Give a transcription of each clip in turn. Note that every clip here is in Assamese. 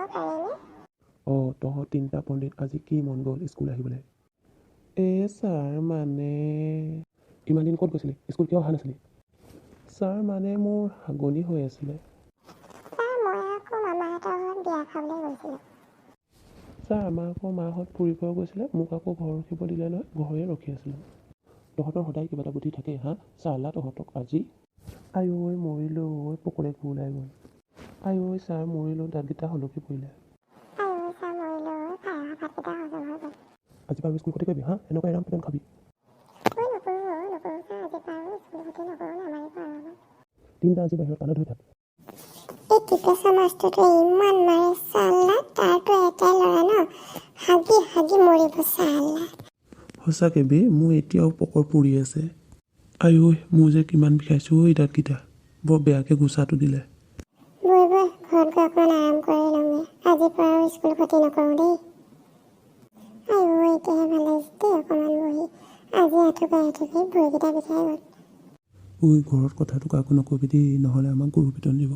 পাৰেনে? অঁ, তহঁত তিনিটা পণ্ডিত আজি কি মন গ'ল স্কুল আহিবলৈ? এই ছাৰ, মানে ইমান দিন ক'ত গৈছিলি? স্কুল কিয় অহা নাছিলি? ছাৰ, মানে মোৰ হাগনি হৈ আছিলে। ছাৰ, মই আকৌ মামাহঁতৰ ঘৰত বিয়া খাবলৈ গৈছিলোঁ। ছাৰ, আমাৰ আকৌ মাহঁত ফুৰিব গৈছিলে, মোক আকৌ ঘৰ ৰখিব দিলে নহয়, ঘৰৰে ৰখি আছিলোঁ। তহঁতৰ সদায় কিবা এটা বুদ্ধি থাকেই। হা চালা, তহঁতক আজি। আই ঐ, মৰিলোঁ ঐ, পকৰে গু ওলাই গ'ল। আই ঐ ছাৰ, মৰিলোঁ, দাঁতকেইটা সলকি পৰিলে। আই ঐ ছাৰ, মৰিলোঁ ঐ, খাই অহা ভাতকেইটা হজম হৈ গ'ল। আজি পৰা আৰু স্কুল ক্ষতি কৰিবি? হা, এনেকুৱা এৰাম পিটন খাবি। ঐ, নকৰোঁ অ', নকৰোঁ ছাৰ। আজিৰ পৰা আৰু স্কুল ক্ষতি নকৰোঁ, নামাৰিব আৰু আমাক। তিনিটা আজি বাহিৰত কাণত ধৰি থাক। এই টিপেশ্বৰ মাষ্টৰটোৱে ইমান মাৰে চাল্লা, তাৰতো এটাই ল'ৰা ন, হাগি হাগি মৰিব চাল্লা। সঁচাকৈ বে, মোৰ এতিয়াও পকৰ পুৰি আছে। আই ঐ, মোৰ যে কিমান বিষাইছে ঐ, দাঁতকেইটা বৰ বেয়াকৈ ঘোচাটো দিলে। বৈ বৈ, ঘৰত গৈ অকণমান আৰাম কৰি লওঁগৈ। আজিৰ পৰা আৰু স্কুল ক্ষতি নকৰোঁ দেই। আই ঐ, এতিয়াহে ভাল লাগিছে দেই অকণমান বহি। আজি আঁঠু কাঢ়ি আঁঠু কাঢ়ি ভৰিকেইটা বিষাই গ'ল। ঐ, ঘৰত কথাটো কাকো নকবি দেই, নহ'লে আমাক গৰু পিটন দিব।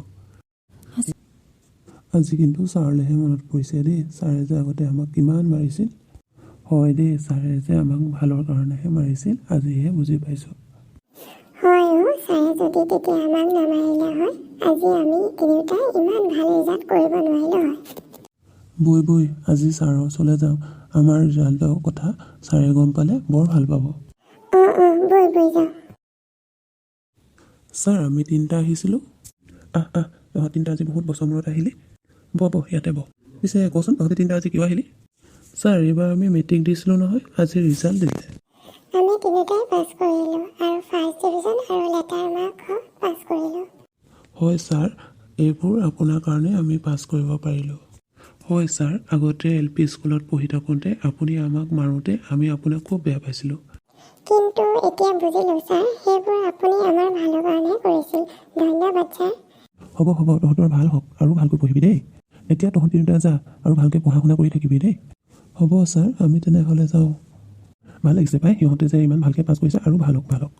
আজি কিন্তু ছাৰলেহে মনত পৰিছে দেই, ছাৰে যে আগতে আমাক কিমান মাৰিছিল। হয় দেই, ছাৰে যে আমাক ভালৰ কাৰণেহে মাৰিছিল, আজিহে বুজি পাইছোঁ। হয় অ', ছাৰে যদি তেতিয়া আমাক নামাৰিলে হয়, আজি আমি তিনিওটাই ইমান ভাল ৰিজাল্ট কৰিব নোৱাৰিলোঁ হয়। বৈ বৈ, আজি ছাৰৰ ওচৰলৈ যাওঁ। আমাৰ ৰিজাল্টৰ কথা ছাৰে গম পালে বৰ ভাল পাব। অঁ, বৈ বৈ, যাওঁ। ছাৰ, আমি তিনিটা আহিছিলোঁ। আহ আহ, তহঁত তিনিটা আজি বহুত বছৰ মূৰত আহিলি। বহ বহ, ইয়াতে বহ। পিছে কচোন, তহঁতে তিনিটা আজি কিয় আহিলি? ছাৰ, এইবাৰ আমি মেট্ৰিক দিছিলোঁ নহয়, আজি ৰিজাল্ট দিলে। আমি তিনিওটাই পাছ কৰিলোঁ আৰু ফাৰ্ষ্ট ডিভিজন আৰু লেটাৰ মাৰ্কত পাছ কৰিলোঁ। হয় ছাৰ, এইবোৰ আপোনাৰ কাৰণে আমি পাছ কৰিব পাৰিলোঁ। হয় ছাৰ, আগতে এল পি স্কুলত পঢ়ি থাকোঁতে আপুনি আমাক মাৰোঁতে আমি আপোনাক খুব বেয়া পাইছিলোঁ। কিন্তু এতিয়া বুজিলোঁ ছাৰ, সেইবোৰ আপুনি আমাৰ ভালৰ কাৰণেহে কৰিছিল। ধন্যবাদ ছাৰ। হ'ব হ'ব, তহঁতৰ ভাল হওক আৰু ভালকৈ পঢ়িবি দেই। এতিয়া তহঁত তিনিটা যা আৰু ভালকৈ পঢ়া শুনা কৰি থাকিবি দেই। হ'ব ছাৰ, আমি তেনেহ'লে যাওঁ। ভাল লাগিছে পাই, সিহঁতে যে ইমান ভালকৈ পাছ কৰিছে আৰু ভাল হওক, ভাল হওক।